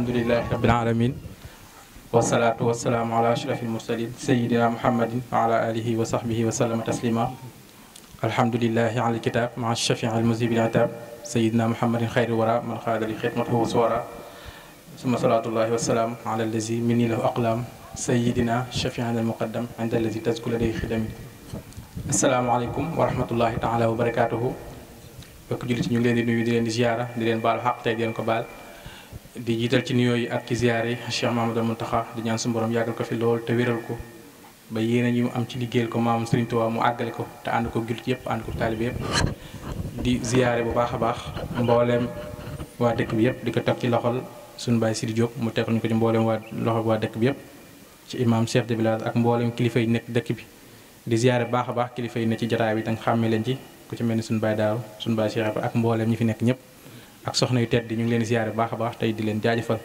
alhamdulillahi rabbil alamin wasalaatu wasalaamu ala ashrafil mursalin sayidina muhammadin wa ala alihi wa sahbihi wa sallama taslima alhamdulillahi ala alkitab maa shafii almuzibil itab sayidina muhammadin xayri wara man xaadali xidmatahu suwara suma salaatullahi wasalaam ala allazi minni lahu aqlam sayidina shafii almuqaddam inda allazi tazku laday xidami asalaamaaleykum wa rahmatullahi taala wa barakatuhu bokk jullit ñu ngi leen di nuyu di leen di ziyaara di leen baalu xaq tey di leen ko baal di jiital ci nuyoo yi ak ci ziyaare yi Cheikh Mamadou Mountakha di ñaan suñu borom yàggal ko fi lool te wéral ko ba yéene ñi mu am ci liggéeyal ko maam Serigne Touba mu àggale ko te ànd ko jullit yëpp ànd ko taalibe yëpp di ziyaare bu baax a baax mbooleem waa dëkk bi yëpp di ko teg ci loxol suñu baay Sidi Diop mu tegal ñu ko ci mbooleem waa dëkk bi yëpp ci imam chef de village ak mbooleem kilifa yi nekk dëkk bi di ziyaare bu baax a baax kilifa yi ne ci jotaay bi te xàmme leen ci ku ci mel ni suñu baay Daaru suñu baay Cheikh ak mbooleem ñi fi nekk ñëpp ak soxna yu tedd ñu ngi leen di ziyaare bu baax a baax tey di leen jaajëfal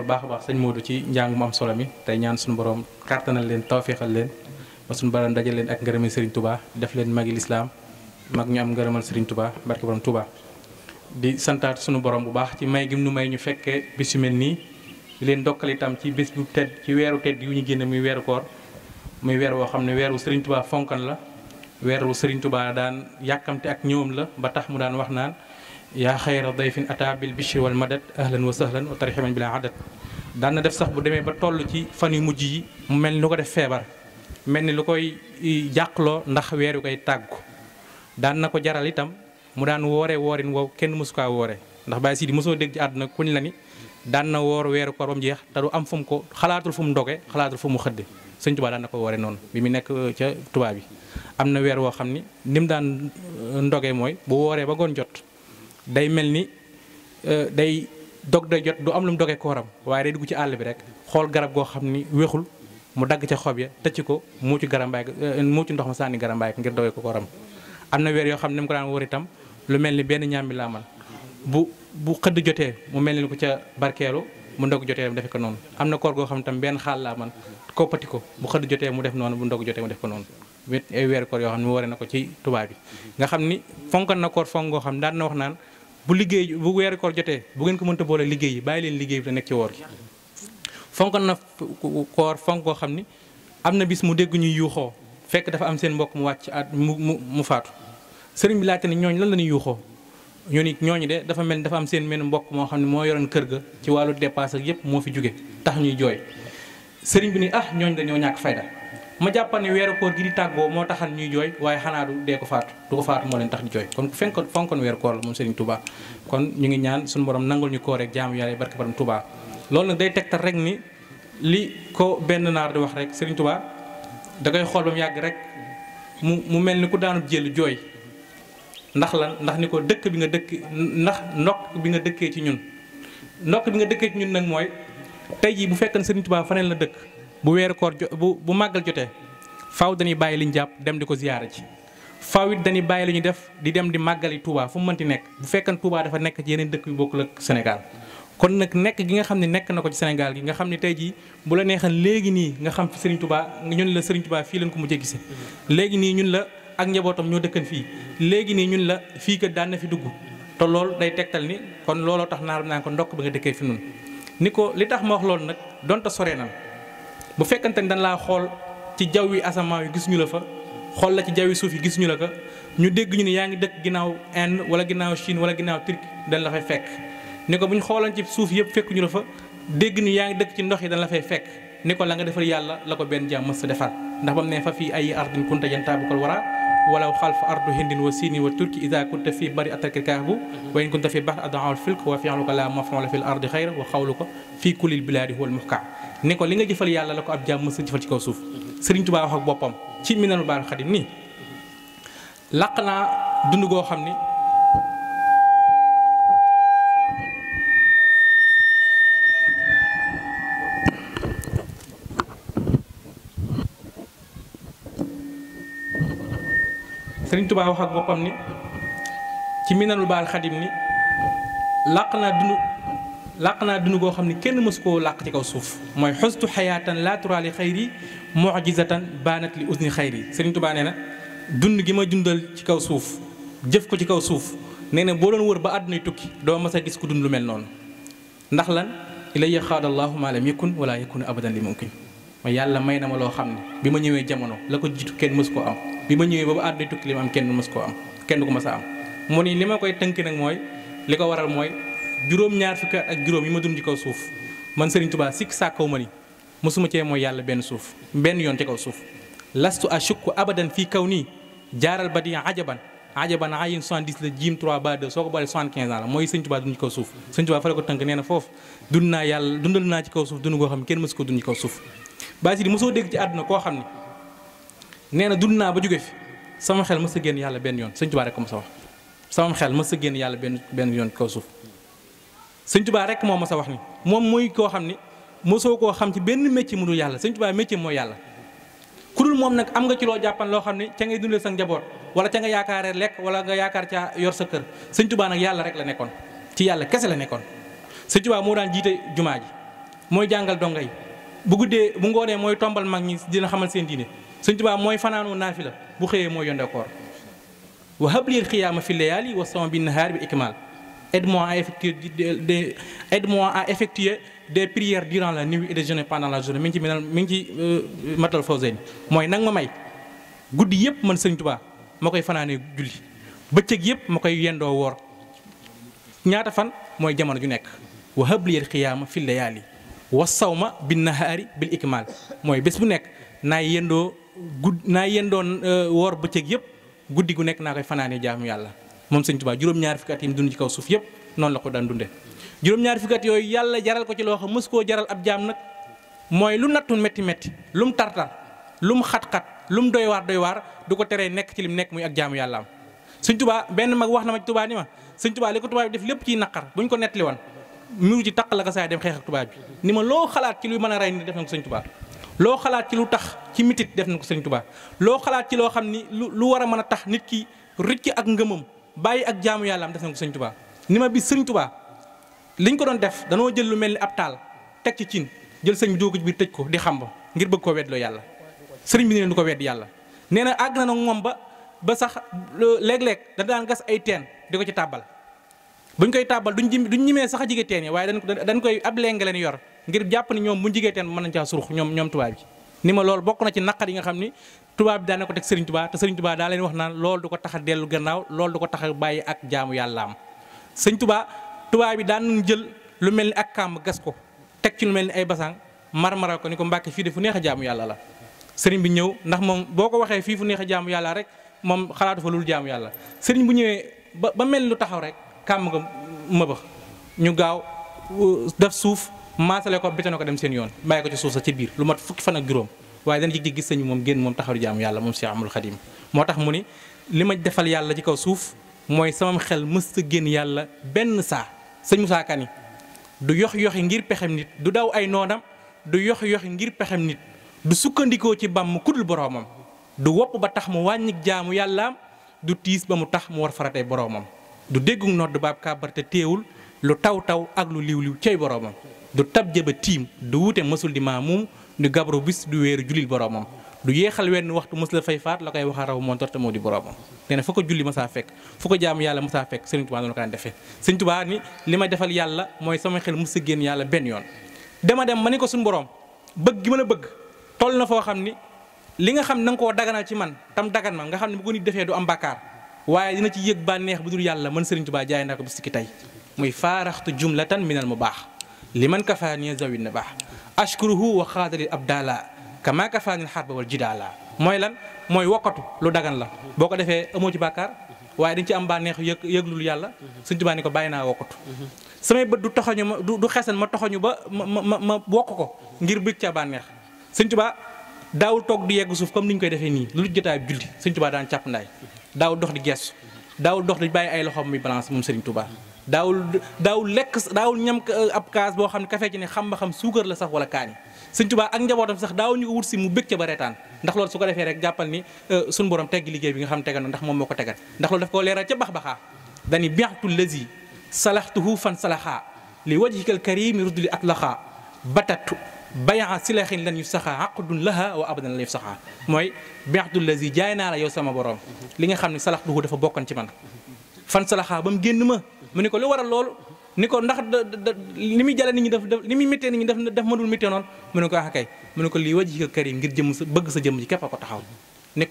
baax a baax sëñ Modou ci njàng mu am solo mi tey ñaan suñu borom kàttanal leen tawféexal leen ba suñu borom dajal leen ak ngërëmal Serigne Touba def leen magi lislaam mag ñu am ngërëmal Serigne Touba barke borom Touba. di santaat suñu borom bu baax ci may gi nu may ñu fekkee bis yu mel nii di leen dokkal itam ci bés bu tedd ci weeru tedd yu ñu génne muy weeru koor muy weer woo xam ne weeru Serigne Touba fonkan la weeru Serigne Touba daan yàkkamte ak ñëwam la ba tax mu daan wax naan yaa xayra dayfin ata bil bishri wal madad ahlan wa sahlan wa tarximan bila adat daan na def sax bu demee ba toll ci fan yu mujj yi mu mel ni lu ko def feebar mel ni lu koy jàqloo ndax weer yu koy tàggu daan na ko jaral itam mu daan woore woorin wow kenn mësu kaa woore ndax Baye Sidi mosoo dégg ci àdduna kuñ la ni daan na woor weeru koor ba mu jeex te du am fu mu ko xalaatul fu mu ndoge xalaatul fu mu xëdde sëñ Tuubaa daan na ko woore noonu bi mu nekk ca tubaab bi am na weer woo xam ni mu daan ndoge mooy bu wooree ba ngoon jot day mel ni day dog day jot du am lu mu dogee kooram waaye day dugg ci àll bi rek xool garab goo xam ni wéexul mu dagg ca xob ya tëcc ko muucu garambaay muucu ndox ma sànni garambaay ngir dogee ko kooram. am na weer yoo xam ne mu ko daan wóor itam lu mel ni benn ñaam bi laa man bu xëdd jotee mu mel ni ko ca barkeelu mu ndog jotee mu defe ko noonu am na koor goo xam itam benn xaal laa man koppati ko bu xëdd jotee mu def noonu bu ndog jotee mu def ko noonu. ay weeru koor yoo xam ne mu waree na ko ci tubaab bi nga xam ni fonkan na koor fonk ngoo xam daan na wax naan bu liggéey bu weeru koor jotee bu ngeen ko mënta boole liggéey yi bàyyi leen liggéey bi te nekk ci woor gi fonkan na koor fonk ngoo xam ni am na bis mu dégg ñuy yuuxoo fekk dafa am seen mbokk mu wàcc at mu faatu sëriñ bi laajte ne ñooñ lan la ñuy yuuxoo ñu ni ñooñu de dafa mel ni dafa am seen menn mbokk moo xam ne moo yoroon kër ga ci wàllu dépasse ak yépp moo fi jóge tax ñuy jooy sëriñ bi ni ñooñ dañoo ñàkk fayda ma jàppal ne weeru koor gi di tàggoo moo taxal ñuy jooy waaye xanaa du dee ko faatu du ko faatu moo leen tax di jooy kon fonkoon weeru koor la moom Serigne Touba kon ñu ngi ñaan suñu borom nangul ñu koor rek jaamu yàlla barke borom Touba loolu nag day tegtal rek ni li ko benn naar di wax rek Serigne Touba da koy xool ba mu yàgg rek mu mel ni ku daanu jël jooy ndax lan ndax ni ko dëkk bi nga dëkk ndax ndokk bi nga dëkkee ci ñun ndokk bi nga dëkkee ci ñun nag mooy tey jii bu fekkee Serigne Touba faneen la dëkk bu weeru koor bu màggal jotee faaw dañuy bàyyi li ñu jàpp dem di ko ziyaara ji faaw it dañuy bàyyi li ñu def di dem di màggali Touba fu mu mënti nekk bu fekkee Touba dafa nekk ci yeneen dëkk yu bokkul ak Sénégal kon nag nekk gi nga xam ne nekk na ko ci Sénégal gi nga xam ne tey jii bu la neexal léegi nii nga xam fi Serigne Touba ñun la Serigne Touba fii lañ ko mujjee gisee léegi nii ñun la ak njabootam ñoo dëkkan fii léegi nii ñun la fii kat daan na fi dugg te loolu day tegtal ni kon looloo tax naar naa ko ndokk ba nga dëkkee fi nun ni ko li tax ma wax loolu nag donte sore nan bu fekkante ni dañ laa xool ci jaww yi asamaan yi gisuñu la fa xool la ci jaww yi suuf yi gisuñu la ko ñu dégg ñu ne yaa ngi dëkk ginnaaw Inde wala ginnaaw Chine wala ginnaaw Turquie dañ la fay fekk ni ko bu ñu xoolan ci suuf yëpp fekkuñu la fa dégg ni yaa ngi dëkk ci ndox yi dañ la fay fekk ni ko la nga defal yàlla la ko benn jaam mës sa defal ndax ba mu ne fa fii ay ardin kunta yantabukal wara wala xalfa ardu hindin wa sini wa turki ida kunta fii bari atakil kaabu wa in kunta fii bahr adaawal filk wa fi'luka la maf'ula fil ardi xayra wa xawluka fii kulil bilaadi huwal muhka ni ko li nga jëfal yàlla la ko ab jaam mës a jëfal ci kaw suuf Serigne Touba wax ak boppam ci Minanul Baaqil Xadim nii laq naa dund goo xam ni Serigne Touba wax ak boppam ni ci Minanul Baaqil Xadim ni làq naa dund goo xam ne kenn mësu koo làq ci kaw suuf mooy xustu xayaatan laa turaa li xayri mu'jizatan baanat li usni xayri Serigne Touba nee na dund gi ma dundal ci kaw suuf jëf ko ci kaw suuf nee na boo doon wër ba àddunay tukki doo mas a gis ku dund lu mel noonu ndax lan ilayya xaadallahu ma lam yakun wala yakun abadan li mumkin mooy yàlla may na ma loo xam ne bi ma ñëwee jamono la ko jiitu kenn mës koo am bi ma ñëwee ba ba àdduna tukki li ma am kenn mës koo am kenn du ko mës a am mu ni li ma koy tënk nag mooy li ko waral mooy juróom-ñaar fukki at ak juróom yi ma dund ci kaw suuf man Serigne Touba sikk sàkkaw ma ni mosuma cee mooy yàlla benn yoon ci kaw suuf lastu ashukku abadan fii kaw nii jaaral ba di ajaban ayin 70 la jiim 3 ba 2 soo ko boolee 75 ans la mooy Serigne Touba dund ci kaw suuf Serigne Touba fa la ko tënk nee na foofu dundal naa ci kaw suuf dund goo xam ne kenn mësu ko dund ci kaw suuf baa si di mosoo dégg ci àdduna koo xam ne nee na dund naa ba jóge fi sama xel mës a génn yàlla benn yoon Serigne Touba rek ko mës a wax sama xel mës a génn yàlla benn yoon ci kaw suuf Serigne Touba rek moo mës a wax ni moom mooy koo xam ni mosoo koo xam ci benn métier mu dul yàlla Serigne Touba métier mooy yàlla ku dul moom nag am nga ci loo jàppan loo xam ne ca ngay dundee sa njaboot wala ca nga yaakaaree lekk wala nga yaakaar ca yor sa kër Serigne Touba nag yàlla rek la nekkoon ci yàlla kese la nekkoon Serigne Touba moo daan jiite jumaa ji mooy jàngal donga yi bu guddee bu ngoonee mooy tombal mag ñi dina xamal seen diine Serigne Touba mooy fanaanoo naafila bu xëyee mooy yonde koor wa hablil xiyaama fi layaali wa sama bin nahaar bi ikmal aide-moi à effectuer des prières durant la nuit et des jeûnes pendant la journée mi ngi ci matal fawzeyni mooy nag ma may guddi yëpp man Serigne Touba ma koy fanaanee julli bëccëg yëpp ma koy yendoo woor ñaata fan mooy jamono ju nekk wa hablil xiyaama fi layaali wa sawma bin nahaari bil ikmal mooy bés bu nekk naay yendoo woor bëccëg yëpp guddi gu nekk naa koy fanaanee jaamu yàlla moom Serigne Touba juróom-ñaari fukki at yi mu dund ci kaw suuf yëpp noonu la ko daan dunde juróom-ñaari fukki at yooyu yàlla jaral ko ci loo xam mës koo jaral ab jaam nag mooy lu nattu métti métti lu mu tartar lu mu xat-xat lu mu doy waar du ko teree nekk ci lim nekk muy ak jaamu yàlla am Serigne Touba benn mag wax na ma ci Touba ni ma Serigne Touba li ko tubaab bi def lépp ciy naqar bu ñu ko nettali woon miru ci taq la ko saay dem xeex ak tubaab bi ni ma loo xalaat ci luy mën a rey ni def na ko Serigne Touba loo xalaat ci lu tax ci mitit def na ko Serigne Touba loo xalaat ci loo xam ni lu war a mën a tax nit ki rëcc ak ngëmam bàyyi ak jaamu yàlla am def na ko Serigne Touba ni ma bi Serigne Touba liñ ko doon def danoo jël lu mel ni ab taal teg ci cin jël sëñ bi dugg ci biir tëj ko di xam ba ngir bëgg koo weddloo yàlla sëriñ bi ne leen du ko wedd yàlla nee na àgg na nag moom ba sax léeg-léeg da daan gas ay teen di ko ci tàbbal buñ koy tàbbal duñ ñimee sax a jige teen yi waaye dañ koy ab leng leen yor ngir jàpp ni ñoom buñ jigee teen mën nañ caa surux ñoom tubaab bi ni ma loolu bokk na ci naqar yi nga xam ni tubaab bi daan na ko teg Serigne Touba te Serigne Touba daa leen wax naan loolu du ko tax a dellu gannaaw loolu du ko tax a bàyyi ak jaamu yàlla am Serigne Touba tubaab bi daan nañ jël lu mel ni ak kàmb gas ko teg ci lu mel ni ay basang marmaral ko ni ko Mbàkke fii de fu neex a jaamu yàlla la Serigne bi ñëw ndax moom boo ko waxee fii fu neex a jaamu yàlla rek moom xalaatu fa lul jaamu yàlla Serigne bu ñëwee ba mel lu taxaw rek kàmb nga mëbax ñu gaaw def suuf maasale ko bétone ko dem seen yoon bàyyi ko ci suuf sa ci biir lu mat fukki fan ak juróom waaye dana jig-jig gis sëñ moom génn moom taxaw di jaamu yàlla moom Cheikh Ahmadou Khadim moo tax mu ni li ma defal yàlla ci kaw suuf mooy sama xel mës a génn yàlla benn saa sëñ Moussa Kani du yoxi ngir pexem nit du daw ay noonam du yoxi ngir pexem nit du sukkandikoo ci bam kudul boroomam du wopp ba tax mu wàññi jaamu yàllaam du tiis ba mu tax mu war faratee boroomam du déggu nodd baab kàbbar te teewul lu taw ak lu liw cey boroomam du tab jëba tiim du wute mësul di maamum du gabru bis du wéeru julil boroomam du yeexal wenn waxtu mës la fay faat la koy waxa raw moom torte moo di boroomam nee na fu ko julli mësaa fekk fu ko jaamu yàlla mësaa fekk Serigne Touba noonu ko daan defee Serigne Touba ni li ma defal yàlla mooy sama xel mës a génn yàlla benn yoon dem ma ni ko suñu borom bëgg gi ma la bëgg toll na foo xam ni li nga xam na nga koo daganal ci man tam dagan ma nga xam ne bu ko nit defee du am bàkkaar waaye dina ci yëg bànneex bu dul yàlla man Serigne Touba jaay naa ko bis ki tey muy faaraxtu jumlatan minal mu baax li man kafaani zawin na baax ashkuruhu wa xaadali abdala kama kafaani xarba wal jidaala mooy lan mooy wokkatu lu dagan la boo ko defee amoo ci bàkkaar waaye dañ ci am bànneexu yëglul yàlla Serigne Touba ni ko bàyyi naa wokkatu samay bët du toxoñu ma du xesan ma toxoñu ba ma wokk ko ngir bëgg ca bànneex Serigne Touba daawul toog di yegg suuf comme ni ñu koy defee nii lu jotaay julli Serigne Touba daan càpp ndaay daawul dox di gestu daawul dox di bàyyi ay loxoom muy balance moom Serigne Touba daawul lekk daawul ñam ab kaas boo xam ne café ci ne xam ba xam suukar la sax wala kaani Serigne Touba ak njabootam sax daawul ñu ko wut si mu bëgg ca ba reetaan ndax loolu su ko defee rek jàppal ni suñu borom teggi liggéey bi nga xam tegal na ndax moom moo ko tegal ndax loolu daf koo leeral ca bax-baxaa dani bi'tu lazi salaxtuhu fan salaxaa li wajhikal karim rudli atlaxaa batatu bayaa silaxin lan yu saxaa aqdun laha wa abadan la yu saxaa mooy bi'tu lazi jaay naa la yow sama borom li nga xam ne salaxtuhu dafa bokkoon ci man fan salaxaa ba mu génn ma mu ne ko lu waral loolu ni ko ndax li muy jàlle nit ñi daf li muy méttee nit ñi daf mënul méttee noonu mu ne ko ah kay mu ne ko lii wajhika karim ngir jëm sa bëgg sa jëmm ji képp a ko taxaw ni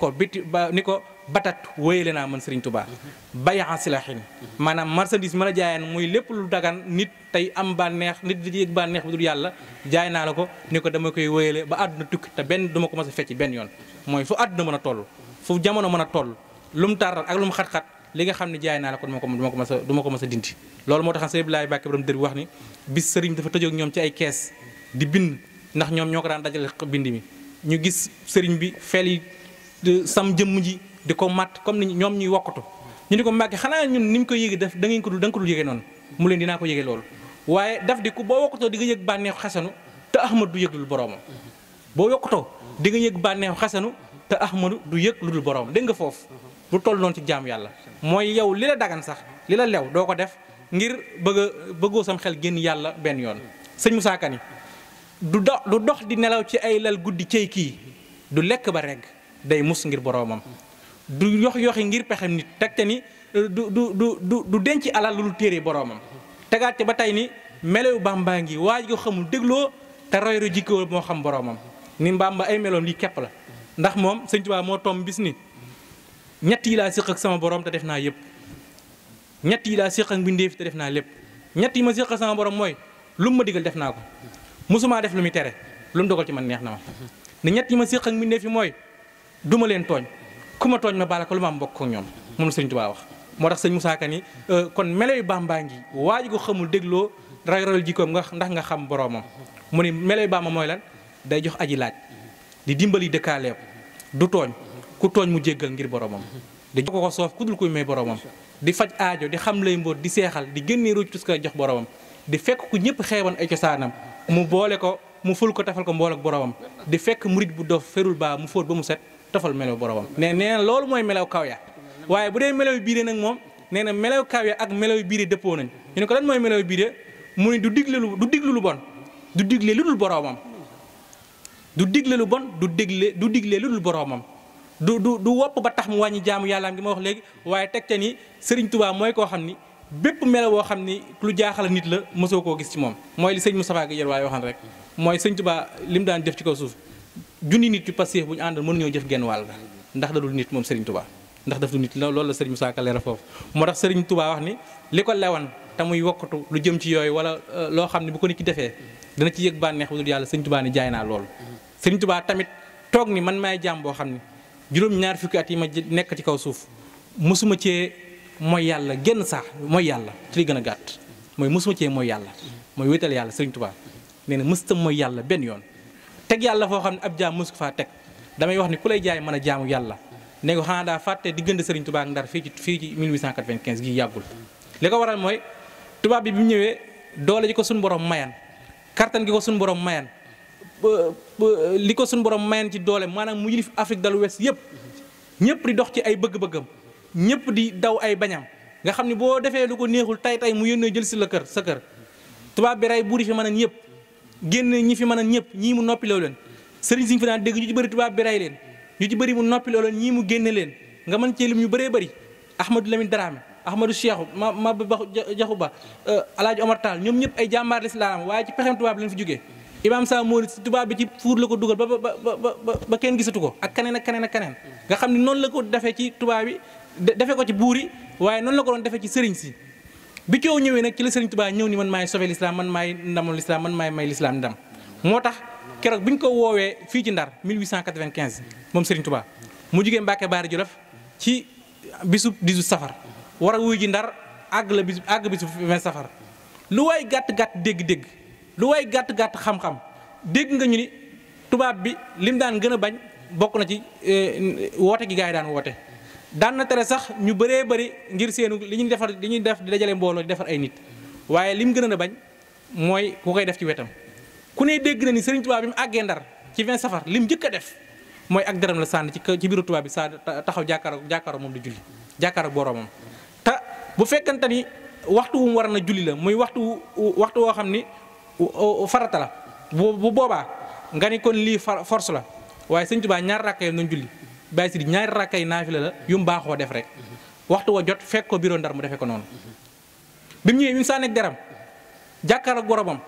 ko batat wóyale naa man Serigne Touba bayan silahin maanaam marchandise ma la jaayeen muy lépp lu dagan nit tey am bànneex nit di yëg bànneex bu dul yàlla jaay naa la ko ni ko dama koy wóyale ba àdduna tukki te benn duma ko mës a fecc benn yoon mooy fu àdduna mën a toll fu jamono mën a toll lu mu tàrral ak lu mu xat-xat li nga xam ne jaay naa la ko duma ko mës a dindi loolu moo tax sëñ Abdoulaye Mbacke borom dër bi wax ni bis sëriñ dafa tëjoog ñoom ci ay kees di bind ndax ñoom ñoo ko daan dajale bind mi ñu gis sëriñ bi fel yi sam jëmm ji di ko matt comme ni ñoom ñuy wokkatu ñu di ko Mbàkke xanaa ñun ni mu ko yéege def da nga ko dul yéege noonu mu leen dinaa ko yéege loolu waaye daf di ku boo wokkatoo di nga yëg bànneexu xasanu te ahmadu du yëg lu dul boroomam boo wokkatoo di nga yëg bànneexu xasanu te ahmadu du yëg lu dul boroomam dégg nga foofu lu toll noonu ci jaamu yàlla mooy yow li la dagan sax li la lew doo ko def ngir bëggoo sam xel génn yàlla benn yoon sëñ Moussa Kane du dox di nelaw ci ay lal guddi cey kii du lekk ba regg day mus ngir boroomam du yoxi ngir pexem nit teg te ni du denc alal lu téere boroomam tegaat ca ba tey ni melewu Bàmba ngi waaj ko xamul dégloo te royru jikko moo xam boroomam ni Bàmba ay meloom lii képp la ndax moom Sëñ Tuubaa moo tom bis ni ñett yi laa séq ak sama borom te def naa yëpp ñett yi laa séq ak mbindéef te def naa lépp ñett yi ma séq ak sama borom mooy lu mu ma digal def naa ko mosumaa def lu muy tere lu mu dogal ci man neex na ma ne ñett yi ma séq ak mbindéef yi mooy duma leen tooñ ku ma tooñ ma baala ko lu ma am bokk ak ñoom moom la Sëñ Tuubaa wax moo tax sëñ Moussa Kane kon melo yu Bàmba ngi waaj ko xamul dégloo royal jikkoom ndax nga xam boroomam mu ne melo yu Bàmba mooy lan day jox aji laaj di dimbali dëkkaaleem du tooñ ku tooñ mu jéggal ngir boroomam di jox ko soof ku dul koy may boroomam di faj aajo di xam lay mbóot di seexal di génnee ruuj tus koy jox boroomam di fekk ku ñëpp xeeban ay cosaanam mu boole ko mu ful ko tafal ko mbool ak boroomam di fekk murit bu dof ferul baa mu fóot ba mu set tofal melaw boroomam nee na loolu mooy melaw kaw ya waaye bu dee melaw biire nag moom nee na melaw kaw ya ak melaw biire dëppoo nañ ñu ne ko lan mooy melaw biire mu ne du diglu lu bon du digle lu dul boroomam du digle lu bon du digle lu dul boroomam du wopp ba tax mu wàññi jaamu yàllaam gi ma wax léegi waaye teg te ni Sëriñ Tuubaa mooy koo xam ni bépp melaw woo xam ni lu jaaxal nit la mosoo koo gis ci moom mooy li sëñ Moustapha Guèye waaye waxan rek mooy Sëriñ Tuubaa li mu daan def ci kaw suuf junni nit yu passé bu ñu àndal mënuñoo jëf genn wàll ndax da dul nit moom Serigne Touba ndax daf du nit loolu la Serigne Moussa Ka leeral foofu moo tax Serigne Touba wax ni li ko lewan te muy wokkatu lu jëm ci yooyu wala loo xam ne bu ko nit ki defee dana ci yëg bànneex bu dul yàlla Serigne Touba ni jaay naa loolu Serigne Touba tamit toog ni man maay jaam boo xam ne juróom-ñaar fukki at yi ma nekk ci kaw suuf mosuma cee mooy yàlla genn sax mooy yàlla ci li gën a gàtt mooy mosuma cee mooy yàlla mooy wéetal yàlla Serigne Touba nee na mësta mooy yàlla benn yoon teg yàlla foo xam ne ab jaam mosu ko faa teg damay wax ni ku lay jaay mën a jaamu yàlla ne ko xanaa daa fàtte diggante Serigne Touba ak Ndar fii ci 1895 gi yàggul li ko waral mooy tubaab bi mu ñëwee doole ji ko suñu borom mayan kattan gi ko suñu borom mayan li ko suñu borom mayan ci doole maanaam mu yilif Afrique de l'Ouest yëpp ñëpp di dox ci ay bëgg-bëggam ñëpp di daw ay bañam nga xam ne boo defee lu ko neexul tay mu yónnee jël si la kër sa kër tubaab bi rey buuri fi mën a ñëpp génn ñi fi mën a ñëpp ñii mu noppiloo leen sëriñ siñ fi daan dégg ñu ci bëri tubaab bi rey leen ñu ci bëri mu noppiloo leen ñii mu génne leen nga mën cee lim ñu bëree bëri Ahmadou Lamine Dramé Ahmadou Cheikhou ma ba Jaxu Ba Alaaji Omar Tall ñoom ñëpp ay jàmbaar lislaam waaye ci pexem tubaab bi lañ fi jógee Imam Sa Mori tubaab bi ci fuur la ko dugal ba kenn gisatu ko ak keneen nga xam ne noonu la ko defee ci tubaab bi defee ko ci buur yi waaye noonu la ko doon defee ci sëriñ si bi coow ñëwee nag ci la Serigne Touba ñëw ni man maay sauver l'islam man maay ndamul l'islam man maay may l'islam ndam moo tax keroog bi ñu ko woowee fii ci Ndar 1895 moom Serigne Touba mu jugee Mbacke Baari Jolof ci bisu 18 safar war a wuy ji Ndar àgg bisu 20 safar lu waay gàtt dégg-dégg lu waay gàtt xam-xam dégg nga ñu ni tubaab bi lim daan gën a bañ bokk na ci woote gi gaa yi daan woote. daan na tere sax ñu bëree bëri ngir seenu li ñuy def di dajale mbooloo di defar ay nit waaye lim gën a bañ mooy ku koy def ci wetam ku ne dégg na ni Serigne Touba bi mu àggee Ndar ci 20 safar lim njëkk a def mooy ak dërëm la sànni ci biiru tubaab bi saa taxaw jàkkaaroo moom di julli jàkkaaroo boromam. te bu fekkante ni waxtu wu mu war na julli la muy waxtu woo xam ni farata la bu boobaa nga ni kon lii force la waaye Serigne Touba ñaar rakkee nañ julli. bàyyi si di ñaari rakkay naafila la yu mu baaxoo def rek waxtu wa jot fekk ko bureau Ndar mu defee ko noonu bi mu ñëwee bi mu sànneeg deram jàkkaar ak boromam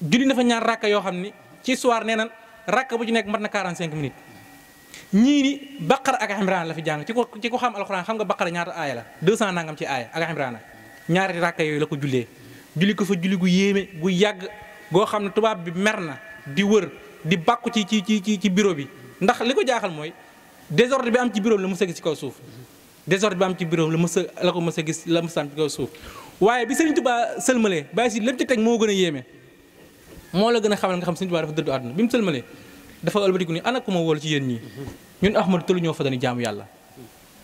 julli na fa ñaar rakka yoo xam ni ci soir nee na rakka bu ci nekk mat na 45 minutes ñii ni Baqara ak Imraan la fi jàng ci ko xam alxuraan xam nga Baqara ñaata aaya la 200 nangam ci aaya ak Imraan ñaari rakka yooyu la ko jullee julli ko fa julli gu yéeme gu yàgg goo xam ne tubaab bi mer na di wër di bàkku ci bureau bi ndax li ko jaaxal mooy désordre bi am ci bureau la mës a gis ci kaw suuf désordre bi am ci bureau la ko mës a gis la mës a am ci kaw suuf waaye bi Sëriñ Tuubaa sëlmalee bàyyi si lépp ci teg moo gën a yéeme moo la gën a xamal nga xam Sëriñ Tuubaa dafa dëddu àdduna bi mu sëlmalee dafa ëlbatiku ni ana ku ma wóolu ci yéen ñii ñun Ahmadu tëlu ñoo fa dañu jaamu yàlla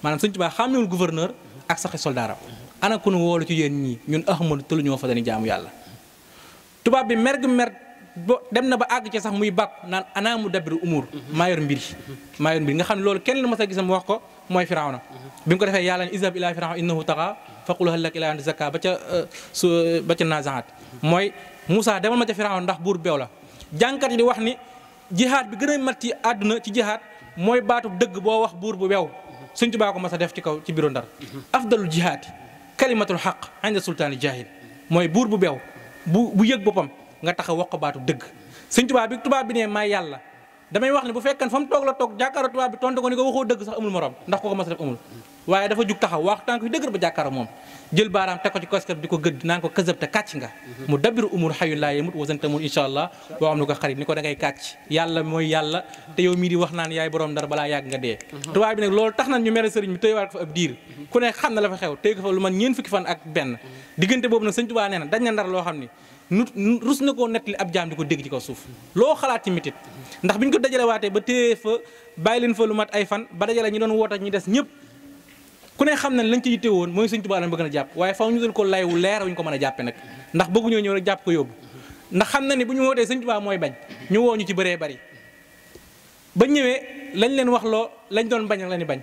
maanaam Sëriñ Tuubaa xàmmewul gouverneur ak saxi soldaaram ana ku nu wóolu ci yéen ñii ñun Ahmadu tëlu ñoo fa dañu jaamu yàlla tubaab bi mer bo dem na ba àgg ci sax muy bàkku naan ana mu dabiru umur maa yor mbir nga xam ne loolu kenn lu ma sa gisam wax ko mooy Firawna bi mu ko defee yàlla ne izhab ilaa Firawna innahu taxa faqul hal laka ilaa an tazakka ba ca nazaat mooy Moussa demal ma ca Firawna ndax buur beew la jànkat yi di wax ni jihaad bi gën a mat ci àdduna ci jihaad mooy baatu dëgg boo wax buur bu beew Sëñ Tuubaa ko mas a def ci kaw ci biro Ndar afdalul jihaad kalimatul xaq inda sultaani jaahil mooy buur bu beew bu yëg boppam nga taxaw wax ko baatu dëgg Sëñ tubaab bi ne maay yàlla damay wax ne bu fekkan fa mu toog la toog jàkkaaroo tubaab bi tontu ko ni ko waxoo dëgg sax amul morom ndax ko mas a def amul waaye dafa jug taxaw wax tànk fi dëgër ba jàkkaaroo moom jël baaraam teg ko ci koskab di ko gëdd naan ko kësëb te kàcc nga mu dabiru umur xayun laa yemut wasantamul insha allah boo xam ne ko xarit ni ko da ngay kàcc yàlla mooy yàlla te yow mii di wax naan yaay borom Ndar balaa yàgg nga dee tubaab bi nag loolu tax na ñu mere sëriñ bi tëywaat ko fa ab diir ku ne xam na la fa xew tey ko fa lu man ñeen fukki fan ak benn diggante boobu nag Sëñ Tuubaa nee na dañ na Ndar loo xam ni rus na koo nettali ab jaam di ko dégg ci kaw suuf loo xalaat ci mitit ndax bi ñu ko dajalewaatee ba téye fa bàyyi leen fa lu mat ay fan ba dajale ñi doon woota ñi des ñëpp ku ne xam ne lañ ci yitte woon mooy Sëñ Tuubaa lañ bëgg na jàpp waaye faw ñu dal ko laywu leer wuñ ko mën a jàppe nag ndax bëgguñoo ñëw rek jàpp ko yóbbu ndax xam na ni bu ñu wootee Sëñ Tuubaa mooy bañ ñu woo ñu ci bëree bari ba ñëwee lañ leen wax loo lañ doon bañ ak la ni bañ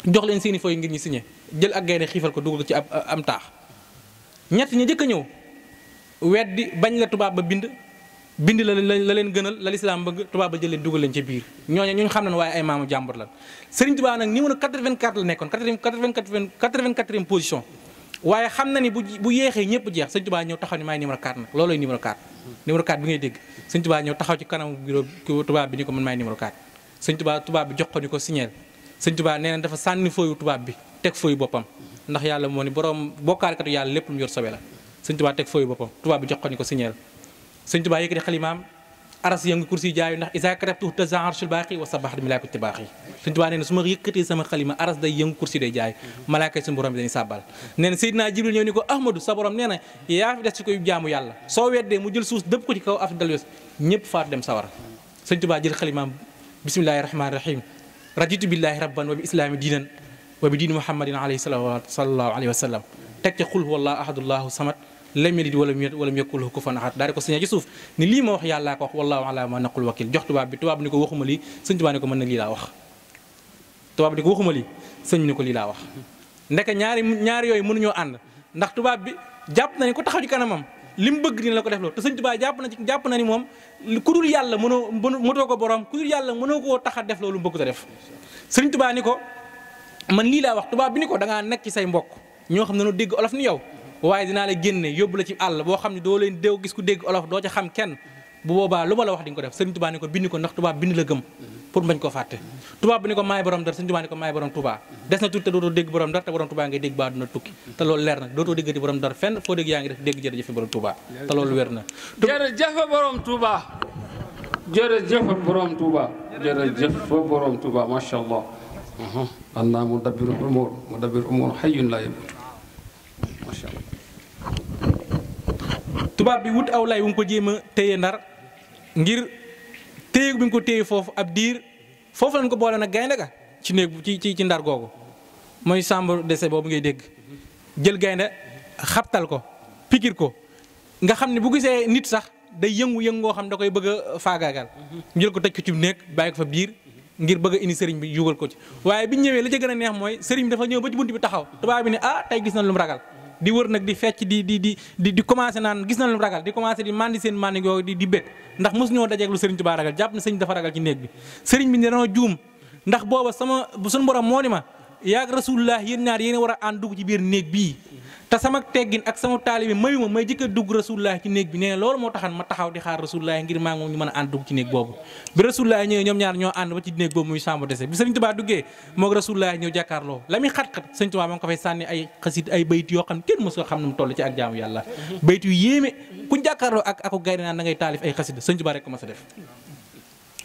jox leen seeni fooy ngir ñu signé jël ak gaynde xiifal ko dugal ko ci am taax ñett ñi jëkk a ñëw weddi bañ la tubaab ba bind la leen gënal la lislaam bëgg tubaab ba jël leen dugal leen ci biir ñooñu ñu xam nañ waaye ay maamu jàmbur lan Sëriñ Tuubaa nag numéro 84 la nekkoon 84e position waaye xam na ni bu yéexee ñëpp jeex Sëriñ Tuubaa ñëw taxaw ni maay numéro 4 nag loolooy numéro 4 numéro 4 bi ngay dégg Sëriñ Tuubaa ñëw taxaw ci kanam bureau tubaab bi ni ko man maay numéro 4 Sëriñ Tuubaa tubaab bi jox ko ni ko signeel Sëriñ Tuubaa nee na dafa sànni fooyu tubaab bi teg fooyu boppam ndax yàlla moo ni borom bokkaalkatu yàlla lépp lu mu yor sobe la Sëñ Tuubaa teg fooyu boppam tubaab bi jox ko ni ko signeel Sëñ Tuubaa yëkkati xalimaam aras yëngu kursi jaayu ndax isa katabtu taza arshul baaqi wa sabaxat malaaka tibaaxi Sëñ Tuubaa nee na su ma yëkkatee sama xalima aras day yëngu kursi day jaay malaaka suñu borom bi dañuy sàbbal nee na Seydina Jibril ñëw ni ko Ahmadu sa borom nee na yaa fi des ci koy jaamu yàlla soo weddee mu jël suus dëpp ko ci kaw af dal yos ñëpp faatu dem sawara Sëñ Tuubaa jël xalimaam bismillahi rahmaani rahim raditu billahi rabban wa bi islaami diinan wa bi diini muhammadin alayhi sallallahu alayhi wa sallam teg ca xul huwallahu ahadullahu samad lam yalid walam yakul lahu kufuwan ahad daal di ko signé ci suuf ni lii ma wax yàllaa ko wax wallahu ala ma naqul wakil jox tubaab bi ni ko waxuma lii sëñ tubaab ni ko mën na lii laa wax tubaab bi ni ko waxuma lii sëñ bi ni ko lii laa wax ndeke ñaari yooyu mënuñoo ànd ndax tubaab bi jàpp na ni ko taxaw ci kanamam li mu bëgg dina la ko def loolu te sëñ tubaab jàpp na ni moom ku dul yàlla mënoo ko borom ku dul yàlla mënoo koo tax a def loolu mu bëgg ta def sëñ tubaab ni ko man lii laa wax tubaab bi ni ko da ngaa nekk ci say mbokk ñoo xam ne noo dégg olof ni yow waaye dinaa la génne yóbbu la ci àll boo xam ne doo leen déw gis ku dégg olof doo ca xam kenn bu boobaa lu ma la wax di nga ko def Sëriñ Tuubaa ni ko bind ko ndax tubaab bind la gëm pour bañ koo fàtte tubaab bi ni ko maay borom Ndar Sëriñ Tuubaa ni ko maay borom Tuubaa des na tuuti te dootoo dégg borom Ndar te borom Tuubaa ngay dégg baa duna tukki te loolu leer na dootoo déggati borom Ndar fenn foo dégg yaa ngi def dégg jërëjëf borom Tuubaa te loolu wér na jërëjëf borom Tuubaa jërëjëf borom Tuubaa jërëjëf borom Tuubaa masha Allah anna mudabbiru umur hayyun laa yamuutu masha Allah tubaab bi wut aw lay wu nga ko jéem a téye Ndar ngir téye bi nga ko téye foofu ab diir foofu lañ ko boole nag gaynde ga ci néeg ci Ndar googu mooy chambre d'essai boobu ngay dégg jël gaynde xabtal ko pikir ko nga xam ne bu gisee nit sax day yëngu-yëngu ngoo xam da koy bëgg a faagaagal jël ko tëj ko ci néeg bàyyi ko fa biir ngir bëgg a indi sëriñ bi yugal ko ci waaye bi ñëwee la ca gën a neex mooy sëriñ bi dafa ñëw ba ci bunt bi taxaw tubaab bi ne tey gis na lu mu ragal di wër nag di fecc di commencé naan gis na lu mu ragal di commencé di mandi seen mandi yooyu di bét ndax mosu ñoo dajeeg lu sëriñ Tuubaa ragal jàpp na sëriñ dafa ragal ci néeg bi sëriñ bi ne danoo juum ndax booba suñu borom moo ni ma yaag rasulullah yéen ñaar yéen war a ànd dugg ci biir néeg bii te sama teggin ak sama taalibe mayuma may jëkk a dugg rasulullah ci néeg bi nee na loolu moo taxan ma taxaw di xaar rasulullah ngir maa ngi moom ñu mën a ànd dugg ci néeg boobu bi rasulullah ñëwee ñoom ñaar ñoo ànd ba ci néeg boobu muy chambre d'essai bi Sëriñ Tuubaa duggee moog rasulullah ñëw jàkkaarloo la muy xat-xat Sëriñ Tuubaa ma ngi ko fay sànni ay xasit ay bayt yoo xam ne kenn mësu xam ne mu toll ci ak jaamu yàlla bayt yu yéeme ku jàkkaarloo ak ako gaynde naan da ngay taalif ay xasit Sëriñ Tuubaa rek ko mas a def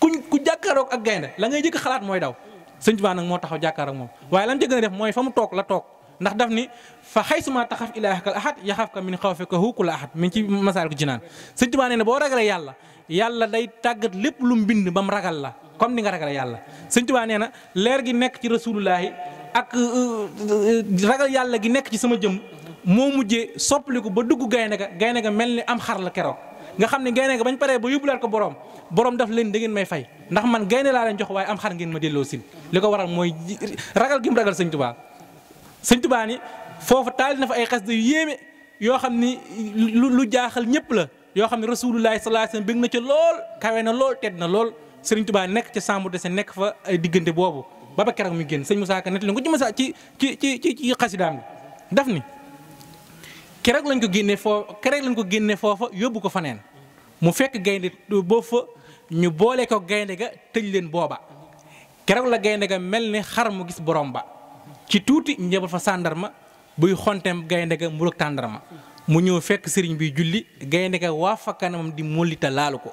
ku jàkkaaroo ak gaynde la ngay jëkk xalaat mooy daw Sëriñ Tuubaa nag moo taxaw jàkkaar ak moom waaye lam ca gën a def mooy fa mu toog la toog ndax daf ni fa xaysuma taxaf ilaahakal ahad yaxafka min xawfika huukul ahad mi ngi ci Masaalikul Jinaan Sëriñ Tuubaa nee na boo ragalee yàlla day tàggat lépp lu mu bind ba mu ragal la comme ni nga ragalee yàlla Sëriñ Tuubaa nee na leer gi nekk ci rasulullaahi ak ragal yàlla gi nekk ci sama jëm moo mujjee soppaliku ba dugg gaynde ga mel ni am xar la keroog nga xam ne gaynde ga bañ paree ba yóbbulaat ko borom daf leen da ngeen may fay ndax man gaynde laa leen jox waaye am xar ngeen ma delloo sil li ko waral mooy ragal gi mu ragal Sëriñ Tuubaa Sëriñ Tuubaa ni foofu taali na fa ay xasida yu yéeme yoo xam ni lu jaaxal ñëpp la yoo xam ne rasulullaahi sallallaahu alayhi wa sallam bëgg na ca lool kawe na lool tedd na lool Sëriñ Tuubaa nekk ca chambre d'essai nekk fa ay diggante boobu ba keroog muy génn sëñ Musaa Ka nettali ko ci Musaa ci xasidaam bi daf ni keroog lañ ko génne foofa yóbbu ko faneen mu fekk gaynde boo fa ñu boole ko gaynde ga tëj leen booba keroog la gaynde ga mel ni xar mu gis borom ba ci tuuti njëbal fa sàndarma buy xontem gaynde ga mburug tàndarma mu ñëw fekk sëriñ bi julli gaynde ga waa fa kanamam di mollita laalu ko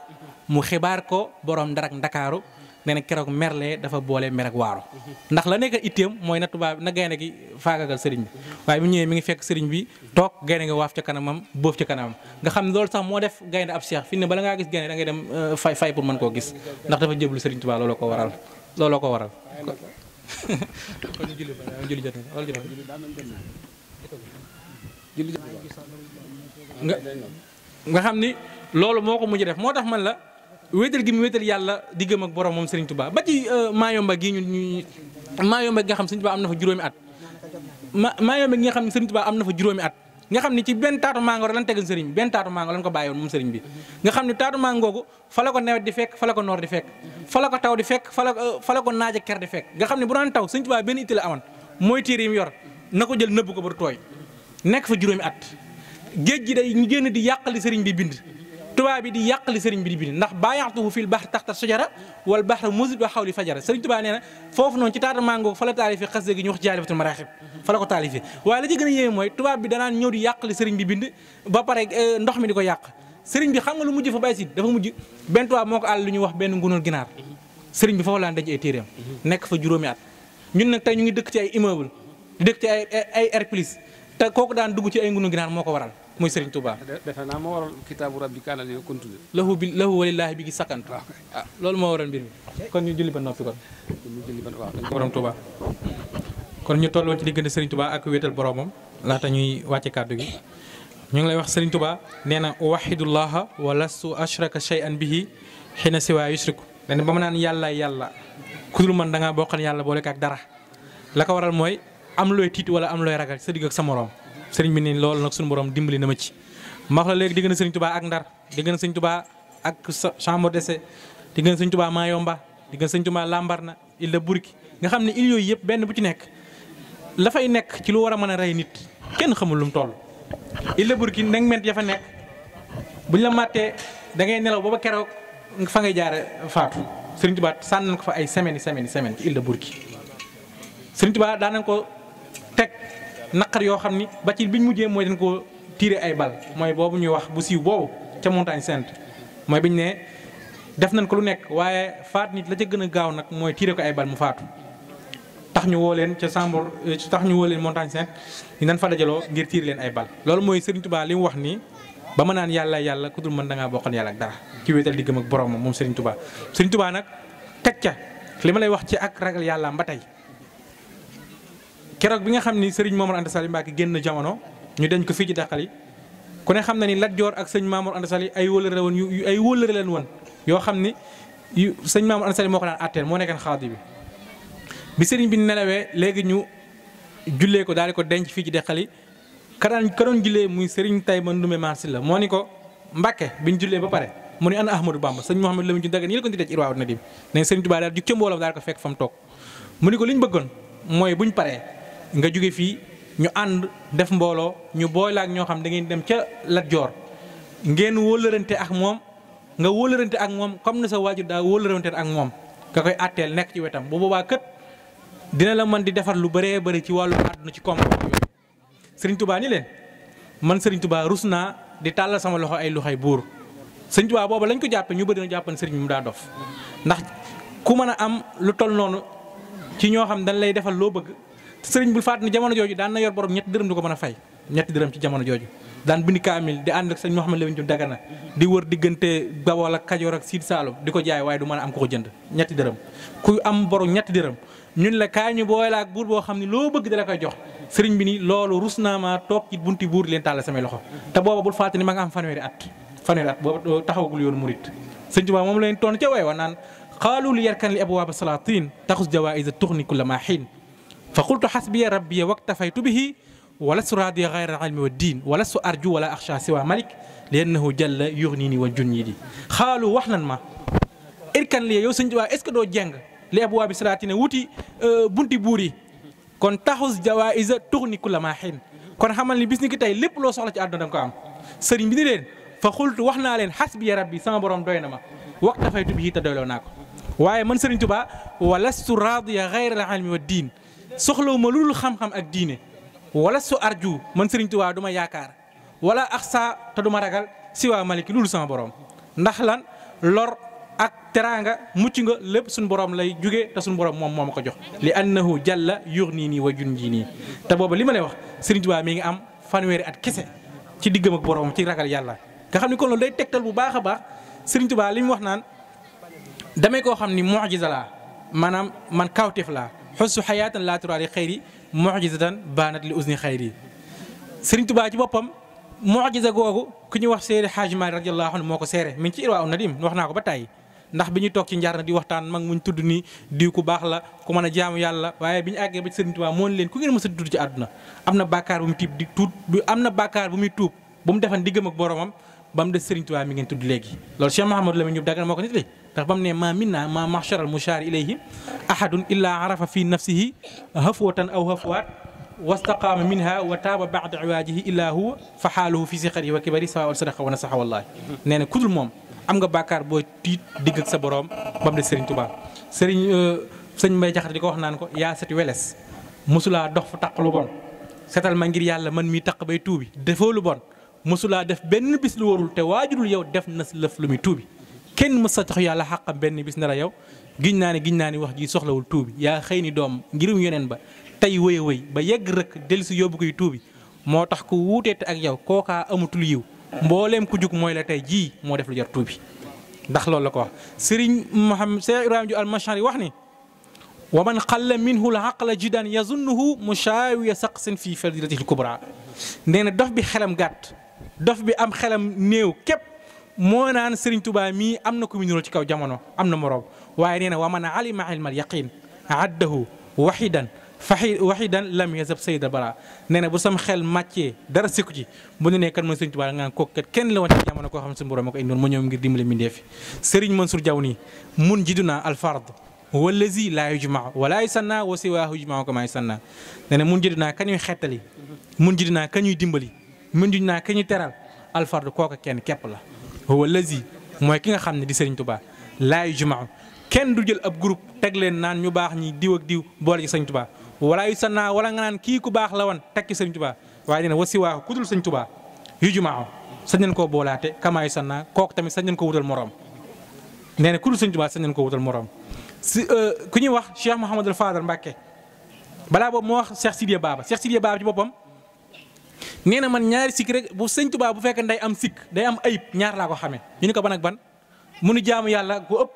mu xibaar ko borom Ndar ak Ndakaaru nee na keroog merlee dafa boole mer ak waaro ndax la nekk itteem mooy na tubaab na gaynde gi faagagal sëriñ bi waaye bu ñëwee mi ngi fekk sëriñ bi toog gaynde nga waaf ca kanamam boof ca kanamam nga xam ne loolu sax moo def gaynde ab seex fi ne bala ngaa gis gaynde da ngay dem fay pour mën koo gis ndax dafa jéblu sëriñ Tuubaa looloo ko waral nga xam ni loolu moo ko mujj def moo tax man la wéetal gi mu wéetal yàlla di gëm ak borom moom Sëriñ Tuubaa ba ci Maayomba gi Maayomba gi nga xam Sëriñ Tuubaa am na fa juróomi at Maayomba gi nga xam ne Sëriñ Tuubaa am na fa juróomi at nga xam ne ci benn taatu màngoor lan tegal sëriñ bi benn taatu màngoor lan ko bàyyi woon moom sëriñ bi nga xam ne taatu màngoogu fa la ko nawet di fekk fa la ko noor di fekk fa la ko taw di fekk fa la ko naaj ak ker di fekk nga xam ne bu daan taw Sëriñ Tuubaa benn itti la amoon mooy téere yi mu yor na ko jël nëbb ko ba du tooy nekk fa juróomi at géej gi day ñu génn di yàqali sëriñ bi bind tubaab bi di yàqali sëriñ bi di bind ndax baayaxtuhu fil bahr taxta sajara wal bahru musib wa xawli fajara sëriñ Tuubaa nee na foofu noonu ci taatu màngoogu fa la taalifi xasida gi ñu wax jaalibatul maraaxib fa la ko taalifee waaye la ci gën a yéeme mooy tubaab bi danaan ñëw di yàqali sëriñ bi bind ba pare ndox mi di ko yàq sëriñ bi xam nga lu mujj fa bay si dafa mujj benn tubaab moo ko àll lu ñuy wax benn ngunul ginaar sëriñ bi foofu laan denc ay téeréem nekk fa juróomi at ñun nag tey ñu ngi dëkk ci ay immeuble di dëkk ci ay air plus te kooku daan dugg ci ay ngunul ginaar moo ko waral muy Sëriñ Tuubaa defe naa moo waral kitaabu rabbi kaana li kuntude lahu walillaahi bi gi sakkantu loolu moo waral mbir mi kon ñu julli ba noppi kon borom Tuubaa kon ñu tolloon ci diggante Sëriñ Tuubaa ak wéetal boromam laata ñuy wàcce kàddu gi ñu ngi lay wax Sëriñ Tuubaa nee na waxidullaha wa lastu ashraka shay'an bihi xina siwaa yushriku len ba ma naan yàlla ku dul man da ngaa bokkal yàlla boole ko ak dara la ko waral mooy am looy tiit wala am looy ragal sa digg ak sa morom sëriñ bi ni loolu nag suñu borom dimbali na ma ci ma wax la léegi diggante Sëriñ Tuubaa ak Ndar diggante Sëriñ Tuubaa ak chambre d'essai diggante Sëriñ Tuubaa Mayomba diggante Sëriñ Tuubaa Lambaréné île de Bourki nga xam ne île yooyu yëpp benn bu ci nekk la fay nekk ci lu war a mën a rey nit kenn xamul lu mu toll. île de Bourki ndeng ment ya fa nekk buñ la màttee da ngay nelaw ba keroog fa ngay jaare faatu Sëriñ Tuubaa sànn nañ ko fa ay semaine ci île de Bourki Sëriñ Tuubaa daan nañ ko teg naqar yoo xam ni ba ci biñ mujjee mooy dañ ko tiré ay bal mooy boobu ñuy wax bu siiw boobu ca montagne sainte mooy biñ ne def nañ ko lu nekk waaye faat nit la ca gën a gaaw nag mooy tiré ko ay bal mu faatu tax ñu woo leen ca Sambour tax ñu woo leen montagne sainte ñu nan fa dajaloo ngir tiré leen ay bal loolu mooy Sëriñ Tuubaa li mu wax nii ba ma naan yàlla ku dul mën da ngaa bokkal yàlla ak dara ci wéetal diggam ak borom moom Sëriñ Tuubaa Sëriñ Tuubaa nag teg ca li ma lay wax ci ak ragal yàlla ba tey keroog bi nga xam ni sëriñ Mamour Anta Sali Mbacke génn jamono ñu denc ko fii ci Daxali ku ne xam na ni Lat Joor ak sëñ Mamour Anta Sali ay wóllëre woon yu ay wóllëre leen woon yoo xam ni sëñ Mamour Anta Sali moo ko daan àtteel moo nekkoon xaadi bi sëriñ bi nelawee léegi ñu jullee ko daal di ko denc fii ci Daxali ka doon jullee muy sëriñ Tayba Ndume Marsi la moo ni ko Mbacke biñ jullee ba pare mu ni ana Ahmadou Bamba sëñ Mouhamadou Lamine Diop Dagana yi la ko di dee ci Irwaa Nadim ne sëriñ Tuubaa daal jug ca mbooloo daal ko fekk fa mu toog mu ni ko liñ bëggoon mooy buñ paree nga jóge fii ñu ànd def mbooloo ñu boole ak ñoo xam da ngeen dem ca Lat Joor ngeen wóolërante ak moom nga wóolërante ak moom comme na sa waajur daa wóolërante ak moom nga koy àtteel nekk ci wetam bu boobaa kët dina la mën di defar lu bëree bëri ci wàllu àdduna ci koom-koom yooyu. Sëriñ Tuubaa ni leen man Sëriñ Tuubaa rus naa di tàllal sama loxo ay loxoy buur. Sëriñ Tuubaa booba lañ ko jàppe ñu bëri na jàppan sëriñ bi mu daa dof ndax ku mën a am lu toll noonu ci ñoo xam dañ lay defal loo bëgg sëriñ bul fàtt ni jamono jooju daan na yor borom ñetti dërëm du ko mën a fay ñetti dërëm ci jamono jooju daan bind kaamil di ànd ak sëñ Mouhamed Lamine Diop Dagana di wër diggante Bawol ak Kajoor ak Siid Saalum di ko jaay waaye du mën a am ko ko jënd ñetti dërëm ku am borom ñetti dërëm ñun la kaay ñu boole ak buur boo xam ne loo bëgg dala koy jox sëriñ bi ni loolu rus naa ma toog ci bunti buur leen tàll samay loxo te booba bul fàtte ni ma nga am fanweeri at booba taxawagul yoonu murit sëñ Tuubaa moom leen toon ca way wa naan qaalu li yarkan li abwaaba salaatin taxus jawaïsa tuxni kulla ma xiin fa qultu xasbiya rabbiya waktafaytu bihi walastu raadiya gayra alilmi wa diin walastu arju wala axsha siwa malik li annahu jalla yuxnini wa junniidi xaalu wax nan ma irkan li yow sëñ Tuubaa est ce que doo jeng li abwaabi salaatin wuti bunti buur yi kon taxus jawaïsa tuxni kulla ma xiin kon xamal ni bis ni ki tey lépp loo soxla ci àdduna da nga ko am sëriñ bi ni leen fa xultu wax naa leen xasbiya rabbi sama borom doy na ma waktafaytu bihi te doyloo naa ko waaye man Sëriñ Tuubaa walastu raadiya gayra al ilmi wa diin soxlawu ma lu dul xam-xam ak diine walastu arju man Sëriñ Tuubaa du ma yaakaar wala axsa te du ma ragal si waa maliki lu dul sama borom ndax lan lor ak teraanga mucc nga lépp suñu borom lay jugee te suñu borom moom moo ma ko jox li annahu jalla yuxnini wa junjini te booba li ma lay wax Sëriñ Tuubaa mi ngi am fanweeri at kese ci diggam ak borom ci ragal yàlla nga xam ni kon loolu day tegtal bu baax a baax Sëriñ Tuubaa li mu wax naan damay koo xam ni mu'jiza laa maanaam man kawteef laa xusu xayaatan laa turaali xayri mu'jizatan baanat li usni xayri Sëriñ Tuubaa ci boppam mu'jiza googu ku ñuy wax Seydi Haaji Maalik radiyallaahu anhu moo ko seere mi ngi ci Irwaa Nadim wax naa ko ba tàyyi ndax bi ñuy toog ci njar na di waxtaan mag muñ tudd ni diw ku baax la ku mën a jaamu yàlla waaye bi ñu àggee ba ci Sëriñ Tuubaa moo leen ku ngeen mës a tudd ci àdduna am na bàkkaar bu mu tiib di tuut am na bàkkaar bu muy tuub bu mu defan diggam ak boromam ba mu des Sëriñ Tuubaa mi ngeen tudd léegi loolu Cheikh Mouhamadou Lamine Diop Dagana moo ko nit li ndax ba mu ne ma minna ma mahshara al mushaari ilayhi ahadun illa arafa fi nafsihi hafwatan aw hafwaat wastaqaama minha wa taaba ba'da iwaajihi illa huwa fa xaaluhu fi siqarihi wa kibari sawa sadaqa wa nasaxa wallahi nee na kudul moom am nga bàkkaar boo tiit digg ak sa borom ba mu des Sëriñ Tuubaa sëñ Mbay Jaxate di ko wax naan ko yaa seti weles mosulaa dox fu taq lu bon setal ma ngir yàlla man mi taq bay tuubi defoo lu bon mosulaa def benn bis lu warul te waajurul yow def na lëf lu muy tuubi kenn mës sa tax yàlla xàqam benn bis ne la yow giñ naa ni wax ji soxlawul tuubi yaa xëy ni doom ngirum yeneen ba tey wëy a wëy ba yegg rëkk dellu si yóbbu koy tuubi moo tax ku wuuteete ak yow kookaa amatul yiw mbooleem ku jug mooy la tey jii moo def lu jar tuubi ndax loolu la ko wax Sëriñ Mouhamed Cheikh Ibrahima Diouf al-Mashari wax ni wa man xalla minhu l aqla jidan yazunnuhu mushaawiya saqsin fii fadilatihi l-kubra nee na dof bi xelam gàtt dof bi am xelam néew képp moo naan Sëriñ Tuubaa mii am na ku mu niróo ci kaw jamono am na moroom waaye nee na wa man alima ilmal yaqin addahu waxidan lam yazab sayda bara nee na bu sam xel màccee dara sikku ci bu ñu nee kan mooy Sëriñ Tuubaa da nga naan kooku kat kenn la woon ci jamono koo xam ne suñu borom moo ko indoon mu ñëw ngir dimbale mbindeef Sëriñ Mansour Diaw nii mun jiduna alfard wallazi laa yujmaa wala yusanna wa siwaahu yujmaa kama yusanna nee na mun jiduna kañuy xettali mun jiduna kañuy dimbali mun jiduna kañuy teral alfard kooka kenn képp la wallazi mooy ki nga xam ne di Sëriñ Tuubaa laa yujmaa kenn du jël ab groupe teg leen naan ñu baax ñi diw ak diw boole ci Sëriñ Tuubaa wala yu sannaa wala nga naan kii ku baax la woon tekki Sëriñ Tuubaa waaye nee na wasi waaxu ku dul Sëriñ Tuubaa yu jumaaw sañ nañ koo boolaate kamaa yu sannaa kooku tamit sañ nañ ko wutal morom nee na ku dul Sëriñ Tuubaa sañ nañ ko wutal morom si ku ñuy wax Cheikh Mouhamadul Fadal Mbàkke balaa boobu moo wax Cheikh Sidiya Baba ci boppam nee na man ñaari sikk rek bu Sëriñ Tuubaa bu fekkee day am sikk day am ayib ñaar laa ko xamee ñu ni ko ban ak ban munu jaamu yàlla gu ëpp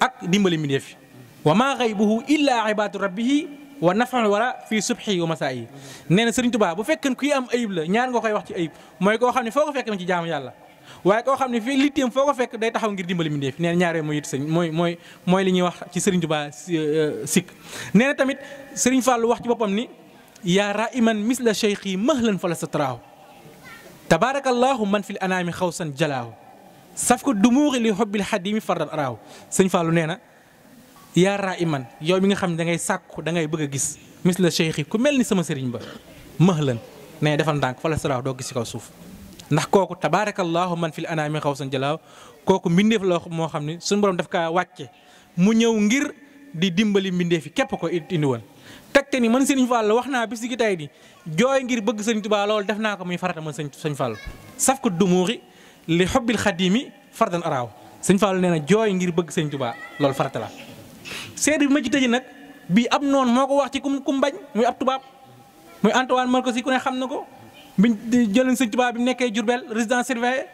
ak dimbali mbindéef fi wa maa xaybuhu illa ibaadu rabbihi wa nafal wara fii subhi wa masaa yi nee na Sëriñ Tuubaa bu fekkee kuy am ayib la ñaar nga koy wax ci ayib mooy koo xam ne foo ko fekk ma ci jaamu yàlla waaye koo xam ne fii litteem foo ko fekk day taxaw ngir dimbali mbindéef nee na ñaar yooyu mooy it sëñ mooy li ñuy wax ci Sëriñ Tuubaa sikk nee na tamit Sëriñ Fallu wax ci boppam ni yaa raiman misla cheikhi mahlan fa la sa taraaw tabaarakallahu man fil anaami xawsan jalaahu saf ko dumuuxi li xobbil xadimi fardan araaw Sëriñ Fallu nee na yaa raa iman yow mi nga xam ne da ngay sàkku da ngay bëgg a gis misla cheikh yi ku mel ni sama sëriñ ba mahlan ne defal ndànk fa la saraaw doo gis ci kaw suuf ndax kooku tabaarakallahu man fil anaami xaw san jalaaw kooku mbindeef la moo xam ne suñu borom daf kaa wàcce mu ñëw ngir di dimbali mbindeef yi képp ko indi woon tegte ni man Sëriñ Fall wax naa bis gi tey di jooy ngir bëgg Sëriñ Tuubaa loolu def naa ko muy farata man Sëriñ Fall saf ko dumuuri li xobbil xadimi fardan araaw Sëriñ Fall nee na jooy ngir bëgg Sëriñ Tuubaa loolu farata la seede bi ma ci tëji nag bii ab noonu moo ko wax ci kum bañ muy ab tubaab muy Antoine Marcos ku ne xam na ko biñ jëlee Sëriñ Tuubaa bi mu nekkee Diourbel résidence surveillée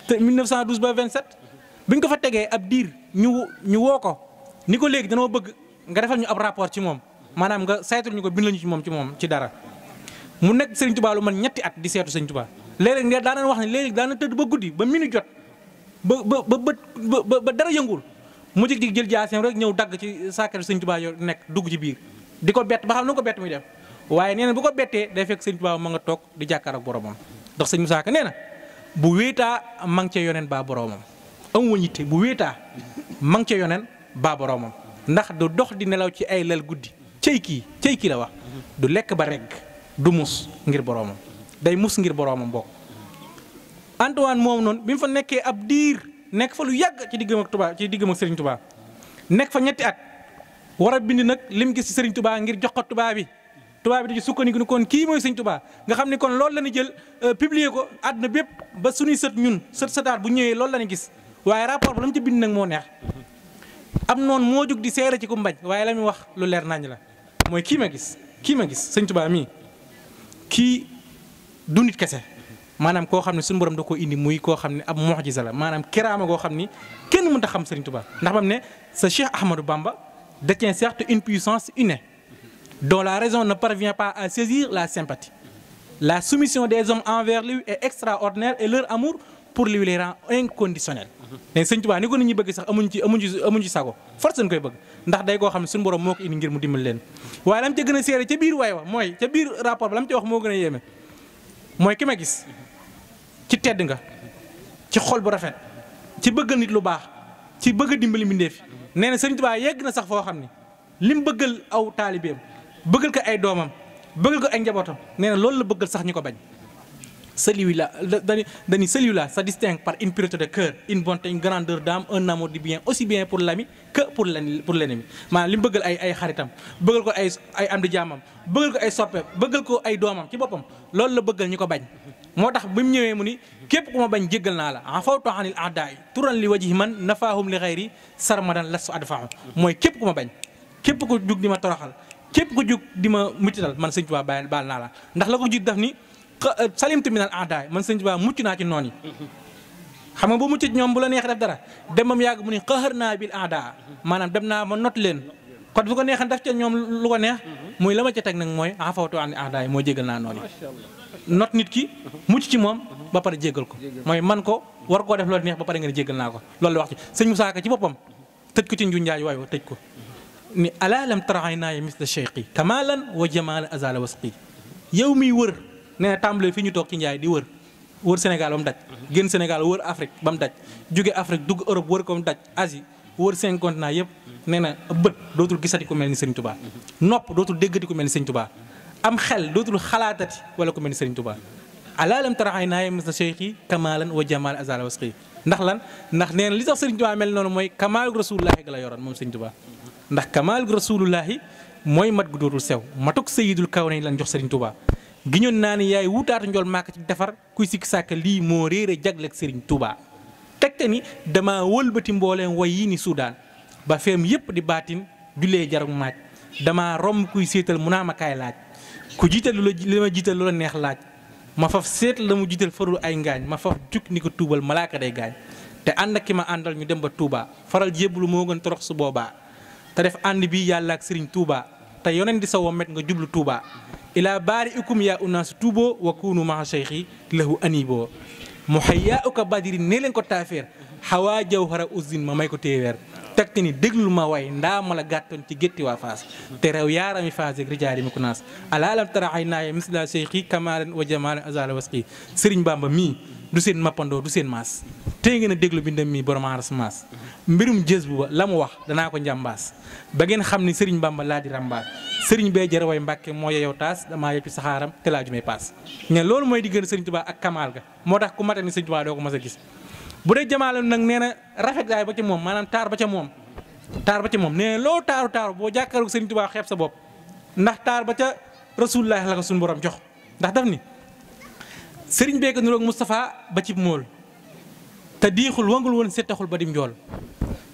te 1912 ba 27 biñ ko fa tegee ab diir ñu woo ko ni ko léegi danoo bëgg nga defal ñu ab rapport ci moom maanaam nga saytul ñu ko bind lañu ci moom ci dara mu nekk Sëriñ Tuubaa lu man ñetti at di seetu Sëriñ Tuubaa léeg-léeg daana wax ne léeg-léeg daana tëdd ba guddi ba minute jot ba dara yëngul mu jig jël jaaseem rek ñëw dagg ci sàkkatu Sëriñ Tuubaa yo nekk dugg ci biir di ko bett ba xam na ko bett muy def waaye nee na bu ko bettee day fekk Sëriñ Tuubaa ma nga toog di jàkkaar ak boromam ndax Sëriñ Musaa Ka nee na bu wéetaa ma ngi ca yoneen baa boromam am wañitte bu wéetaa ma ngi ca yoneen baa boromam ndax du dox di nelaw ci ay lal guddi cey kii la wax du lekk ba regg du mus ngir boromam day mus ngir boromam bokk Antoine moom noonu bi mu fa nekkee ab diir nekk fa lu yàgg ci diggam ak Sëriñ Tuubaa nekk fa ñetti at war a bind nag lim gis ci Sëriñ Tuubaa ngir jox ko tubaab bi da ci sukkandiku ni kon kii mooy Sëriñ Tuubaa nga xam ne kon loolu la ñu jël publier ko àdduna bépp ba suñuy sët ñun sëtaat bu ñëwee loolu la ñu gis waaye rapport ba la mu ci bind nag moo neex am noonu moo jóg di seere ci ku mbañ waaye la muy wax lu leer nañ la mooy kii ma gis Sëriñ Tuubaa mii kii du nit kese maanaam koo xam ne suñu borom da koo indi muy koo xam ne ab mu'jiza la maanaam kiraama goo xam ni kenn mënut a xam Sëriñ Tuubaa ndax bam ne sa Cheikh Ahmadou Bamba détient certes une puissance innée dont la raison ne parvient pas à saisir la sympathie. La soumission des hommes envers lui est extraordinaire et leur amour pour lui les rend inconditionnel. mais Sëriñ Tuubaa ni ko nit ñi bëgg sax amuñ ci sago force lañ koy bëgg ndax day koo xam ne suñu borom moo ko indi ngir mu dimbal leen waaye lam ca gën a seere ca biir way wa mooy ca biir rapport ba lam ca wax moo gën a yéeme mooy ki ma gis ci tedd nga ci xol bu rafet ci bëggal nit lu baax ci bëgg a dimbali mbindeef nee na Sëriñ Tuubaa yegg na sax foo xam ne lim bëggal aw taalibeem bëggal ko ay doomam bëggal ko ay njabootam nee na loolu la bëggal sax ñu ko bañ celui-là dañuy celui-là se distingue par une pureté de cœur une bonté une grandeur d'âme un amour du bien aussi bien pour l'ami que pour l'ennemi maanaam li mu bëggal ay xaritam bëggal ko ay am di jàmmam bëggal ko ay soppeem bëggal ko ay doomam ci boppam loolu la bëggal ñu ko bañ moo tax bi mu ñëwee mu ni képp ku ma bañ jéggal naa la afawtu anil a'da'i turan li wajhi man nafaahum li ghayri sarmadan lastu adfa'u mooy képp ku ma bañ képp ku jug di ma toroxal képp ku jug di ma mutital man Sëriñ Tuubaa baal naa la ndax la ko jug daf ni salimtu minal a'da'i man Sëriñ Tuubaa mucc naa ci noon yi xam nga boo mucc ci ñoom bu la neexee def dara demam yàgg mu ni qahar naa bil a'da maanaam dem naa ma not leen kon bu ko neexee def ca ñoom lu ko neex muy la ma ca teg nag mooy afawtu anil a'da'i mooy jéggal naa noon yi not nit ki mucc ci moom ba pare jéggal ko mooy man ko war koo def loolu neex ba pare nga ne jéggal naa ko loolu la wax ci Sëriñ Musaa Ka ci boppam tëj ko ci nju njaay waaye tëj ko ni ala lam taraxay naaya misla cheikhi kamalan wa jamala azala wasqi yow miy wër nee na tàmbalee fii ñu toog ci njaay di wër Sénégal ba mu daj génn Sénégal wër Afrique ba mu daj jóge Afrique dugg Europe wër ko mu daj Asie wër 5 continents yëpp nee na bët dootul gisati ku mel ni Sëriñ Tuubaa nopp dootul déggati ku mel ni Sëriñ Tuubaa am xel dootul xalaatati wala ku mel ni Sëriñ Tuubaa ala lam taraxay naaya misla cheikhi kamalan wa jamala azala wasqi ndax lan ndax nee na li tax Sëriñ Tuubaa mel noonu mooy kamaalu rasulullahi ga la yoroon moom Sëriñ Tuubaa ndax kamaalu rasulullahi mooy mat gu dootul sew matuk sayidul kawnayn lan jox Sëriñ Tuubaa giñoon naa ni yaay wutaatu njool màkk ci defar kuy sikk sàkk lii moo réere jagleeg Sëriñ Tuubaa tegte ni dama wëlbati mbooleem way yi ni Soudan ba feem yépp di baatin julee jarug maaj dama romb kuy séetal mu naa ma kaay laaj ku jiital li ma jiital lu la neex laaj ma faf seet la mu jiital farul ay ngaañ ma faf jug ni ko tuubal malaaka day gaañ te ànd ak ki ma àndal ñu dem ba Touba faral jébbalu moo gën torox su boobaa te def ànd bi yàlla ak Sëriñ Tuubaa te yoneen di sa wo met nga jublu Touba ila baari ukum yaa unaas tuuboo wa kunu maa cheikhi lahu aniboo mu xayyaa uka badiri nee leen ko taafeer xawaa jawhara usdin ma may ko téeweer tegte ni déglul ma way ndaa ma la gàttoon ci gétti waa faas te rew yaarami faas ak rijaari mi ku naas alaalam tara ay naaye misla cheikhi kamalen wa jamalen azala wasqi Sëriñ Bamba mii du seen mappandoo du seen maas tey ngeen a déglu bindam mi borom aras maas mbirum jës bu ba la mu wax danaa ko njàmbaas ba ngeen xam ni Sëriñ Bamba laa di rambaas sëriñ bee jërë way Mbàkke moo yow taas damaa yëpp ci saxaaram te laa jumee paas ne loolu mooy diggante Sëriñ Tuubaa ak Kamaal ga moo tax ku mate ni Sëriñ Tuubaa doo ko mas a gis bu dee jamaale nag nee na rafetaay ba ca moom maanaam taar ba ca moom nee na loo taaru boo jàkkaaru Sëriñ Tuubaa xeeb sa bopp ndax taar ba ca Rasulullah la ko suñu borom jox ndax daf ni sëriñ beeka niroog Moustapha ba ci mool te diixul wangul woon settaxul ba dim njool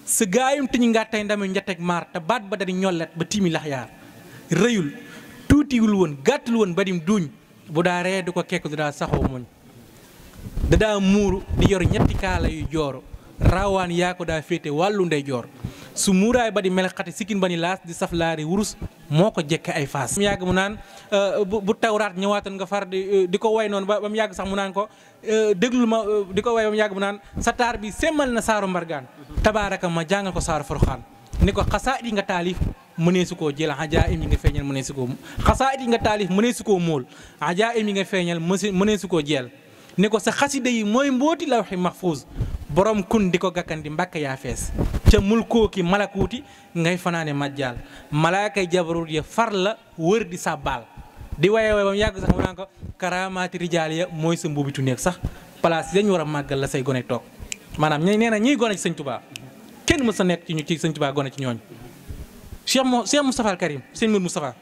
sa gaayum te ñu ngàttay ndame njateeg maar te baat ba dari ñollet ba tiimi lax yaar rëyul tuutiwul woon gàttul woon ba dim duuñ bu daa ree du ko kekk du daa saxoo muñ da daa muuru di yor ñetti kaala yu jooro raawaan yaa ko daa féete wàllu ndey joor su muuraay ba di mel xati sikkin ba ni laas di saf laari wurus moo ko jekke ay faas mu yàgg mu naan bu tawraat ñëwaatan nga far di ko way noonu ba mu yàgg sax mu naan ko déglul ma di ko way ba mu yàgg mu naan sa taar bi semmal na saaru mbargaan tabaaraka ma jàngal ko saaru Furqaan ni ko xasaayid yi nga taalif mënee su koo jël ajaa'ib yi nga feeñal mënee su koo xasaayid yi nga taalif mënee su koo móol ajaa'ib yi nga feeñal mënee su koo jeel ni ko sa xasida yi mooy mbooti lawxi mahfuuz borom kun di ko gàkkandi mbàkk yaa fees ca mulkooki malakuuti ngay fanaane majjaal malaakay jabarut ya far la wër di sàbbaal di waye ba mu yàgg sax mu naan ko karaamaati rijaal ya mooy sa mbuubitu nekk sax place yañ war a màggal la say gone toog maanaam ñay nee na ñiy gone ci sëñ Tuubaa kenn mës sa nekk ci ñu ci sëñ Tuubaa gone ci ñooñ Cheikh Moustapha al Karim sëñ Mour Moustapha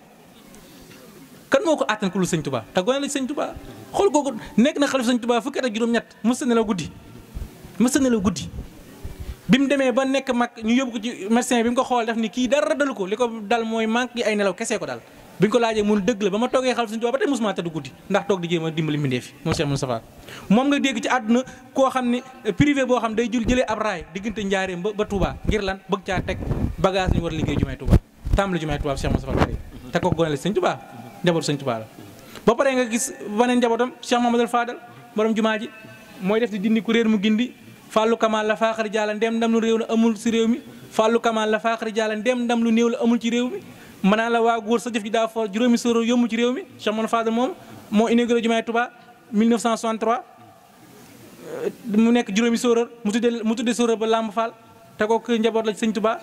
kan moo ko àttan ku lu sëñ Tuubaa te gone la ci sëñ Tuubaa xool googu nekk na xalifa sëñ Tuubaa fukki at ak juróom-ñett mës sa nelaw guddi bi mu demee ba nekk mag ñu yóbbu ko ci médecin bi mu ko xool def ni kii dara dalu ko li ko dal mooy manque gi ay nelaw kese ko dal bi ñu ko laajee mun dëgg la ba ma toogee xalifa sëñ Tuubaa ba tey mosuma tëdd guddi ndax toog di jéem a dimbali mbindeef fi moom Cheikh Moustapha moom nga dégg ci àdduna koo xam ne privé boo xam day jëlee ab raay diggante Njaaréem ba Touba ngir lan bëgg caa teg bagage ñu war a liggéey jumaay Touba tàmbali jumaay Touba Cheikh Moustapha Karim te kooku gone la sëñ Touba njabootu sëñ Touba la ba pare nga gis beneen njabootam Cheikh Mamadou Fadal borom jumaa ji mooy def di dindi ku réer mu gindi Fallou Kamal la faaxari jàlla ndem ndam lu réew la amul si réew mi Fallou Kamal la faaxari jàlla ndem ndam lu néew la amul ci réew mi mën naa la waa góor sa jëf ji daa for juróomi sóoro yomb ci réew mi Cheikh Mamadou Fadal moom moo inauguré jumaay Touba 1963 mu nekk juróomi sóoróor mu tudde sóoróor ba Lamb Fall te kooku njaboot la ci sëñ Touba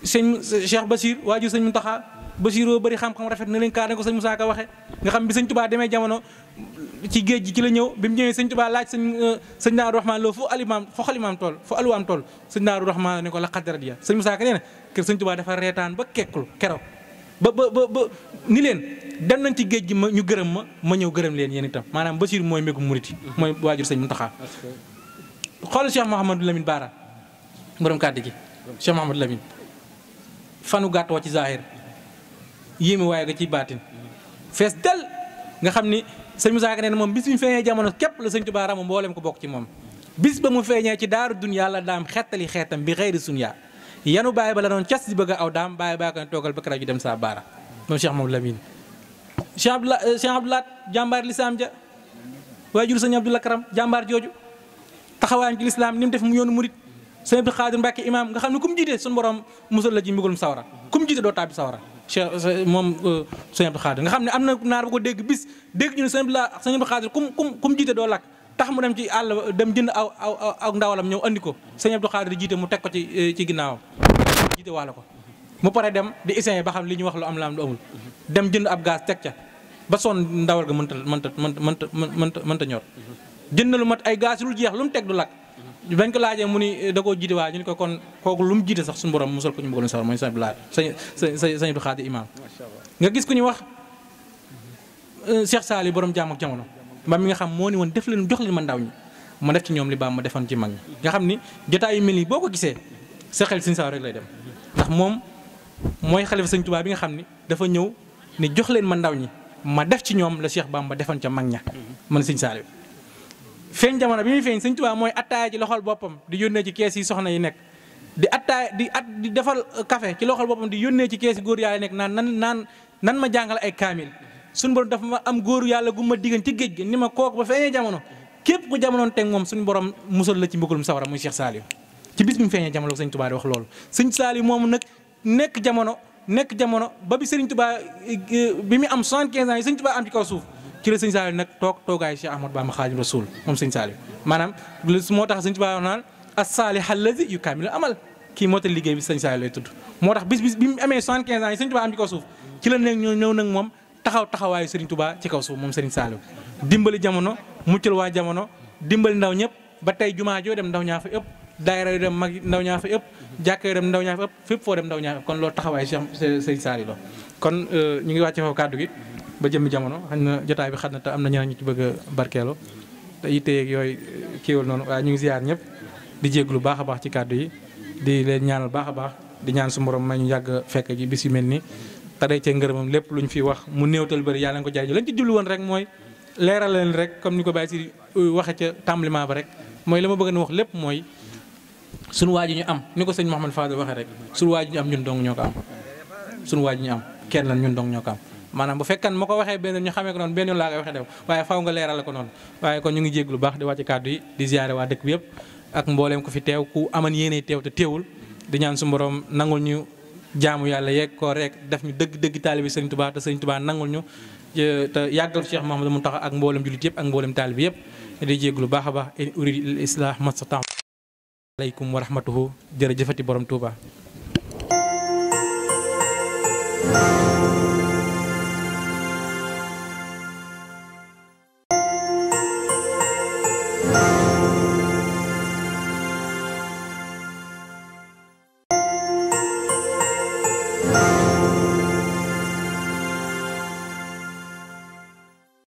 sëñ Cheikh Bachir waajur sëñ Mountakha Bachiroo bëri xam-xam rafet na leen kaa ne ko sëñ Moussa Ka waxe nga xam bi sëñ Touba demee jamono ci géej gi ci la ñëw bi mu ñëwee sëñ Touba laaj sëñ Daaru Rahmaan loo fu xalimaam tool sëñ Daaru Rahmaan ne ko la xaddarat ya sëñ Moussa Ka nee na kër sëñ Touba dafa reetaan ba kekkul keroog ba ni leen dem nañ ci géej gi ñu gërëm ma ñëw gërëm leen yéen itam maanaam Bachir mooy mbégum muriti mooy waajur sëñ Mountakha xoolal Cheikh Mouhamadou Lamine Bara borom kàddu gi Cheikh Mouhamadou Lamine fanu gàtt wa ci zahir yéeme waaye nga ciy baatin fees del nga xam ni sëñ Moussa Ka nee na moom bis bi mu feeñee jamono képp la sëñ Tuubaa ram mboolem ko bokk ci moom bis ba mu feeñee ci daaru dunya la daam xettali xeetam bi xëyri sunya yanu bàyyi ba la doon cas di bëgg a aw daam bàyyi baa ko ne toogal ba kara ju dem saa baara moom Cheikh Mamadou Lamine Cheikh Abdoulaat jàmbaar lislaam ja waajur sëñ Abdoulaye Karam jàmbaar jooju taxawaayam ci lislaam ni mu def mu yoonu murit sëñ Abdou Khadir Mbacke imam nga xam ne ku mu jiite suñu borom musal la ci mbugulum sawara ku mu jiite doo tàbbi sawara Cheikh moom sëñ Abdou Khadir nga xam ne am na naar bu ko dégg bis dégg ñu ne sëñ Abdou Khadir ku mu jiite doo lakk tax mu dem ci àll dem jënd aw ndawalam ñëw andi ko sëñ Abdou Khadir jiite mu teg ko ci ginnaawam jiite wàlla ko mu pare dem di essayer ba xam li ñu wax lu am la am lu amul dem jënd ab gaz teg ca ba sonn ndawal ga mënta ñor jënd na lu mat ay gaz lu jeex lu mu teg du lakk bañ ko laajee mu ni da koo jiite waa ñu ni ko kon kooku lu mu jiite sax suñu borom musal ko ñu bëggoon sawar mooy sëñ Abdou Khadir imam nga gis ku ñu wax Cheikh Sali borom jaam ak jamono mba mi nga xam moo ni woon def leen jox leen ma ndaw ñi ma def ci ñoom li baam ma defoon ci mag ñi nga xam ni jotaay yu mel nii boo ko gisee sa xel sëñ Sawar rek lay dem ndax moom mooy xalifa sëñ Tuubaa bi nga xam ni dafa ñëw ni jox leen ma ndaw ñi ma def ci ñoom la Cheikh Bamba defoon ca mag ña man sëñ Sali feeñ jamono bi muy feeñ sëñ Tuubaa mooy attaaya ci loxol boppam di yónnee ci kees yi soxna yi nekk di attaaya di defal café ci loxol boppam di yónnee ci kees yi góor yàlla nekk nan ma jàngal ay kaamil suñu borom dafa ma am góoru yàlla gu ma diggan ci géej gi ni ma kooku ba feeñee jamono képp ku jamonoon teg moom suñu borom musal la ci mbugalum sawara muy Cheikh Saliou ci bis bi mu feeñee jamono sëñ Tuubaa di wax loolu sëñ Saliou moomu nag nekk jamono ba bi sëriñ Tuubaa bi mu am 75 ans yi sëñ Tuubaa am ci kaw suuf ci la sëñ Saliou nag toogaay Cheikh Ahmadou Bamba Xaadimu Rasuul moom sëñ Saliou maanaam moo tax sëñ Tuubaa wax naan as-saalih allazi yukaamilu amal kii moo tax liggéey bi sëñ Saliou lay tudd moo tax bis bi mu amee 75 ans yi sëñ Tuubaa am ci kaw suuf ci la nekk ñëw nag moom taxawaayu Serigne Touba ci kaw suuf moom Serigne Saliou dimbali jamono muccal waa jamono dimbali ndaw ñëpp ba tey jumaa joo dem ndaw ñaa fa ëpp daayira yu dem mag ndaw ñaa fa ëpp jàkka yu dem ndaw ñaa fa ëpp fépp foo dem ndaw ñaa fa ëpp kon loolu taxawaayu Serigne Saliou la kon ñu ngi wàcce foofu kàddu gi ba jëmmi jamono xam na jotaay bi xam na te am na ñeneen ñu ci bëgg a barkeelu te itteeg yooyu kiiwal noonu waaye ñu ngi ziar ñëpp di jéglu baax a baax ci kàddu yi di leen ñaanal baax a baax di ñaan su borom may ñu yàgg fekk ji bis yu mel nii tadee cee ngërëmam lépp luñ fi wax mu néewtal bëri yàlla nga ko jaay lañ ci jublu woon rek mooy leeral leen rek comme ni ko bàyyi si waxe ca tàmbaliment ba rek mooy la ma bëgg na wax lépp mooy suñu waa ji ñu am ni ko sëñ Mouhamed Fadel waxee rek suñu waa ji ñu am ñun dong ñoo ko am suñu waa ji ñu am kenn lan ñun dong ñoo ko am maanaam bu fekkan ma ko waxee benn ñu xamee ko noonu benn yoon laa koy waxee dem waaye faaw nga leeral ko noonu waaye kon ñu ngi jéglu baax di wàcc kàddu yi di ziare waa dëkk bi yëpp ak mbooleem ko fi teew ku aman yéene teew te teewul di ñaan su borom nangul ñu jaamu yàlla yeeg ko rek def ñu dëgg taalibi Serigne Touba te Serigne Touba nangul ñu te yàggal Cheikh Mouhamadou Mountakha ak mboolem jullit yëpp ak mboolem taalibi yëpp di jéglu baax a baax in uridi al islah mastata'tu aleykum wa rahmatuhu jërëjëfati borom Touba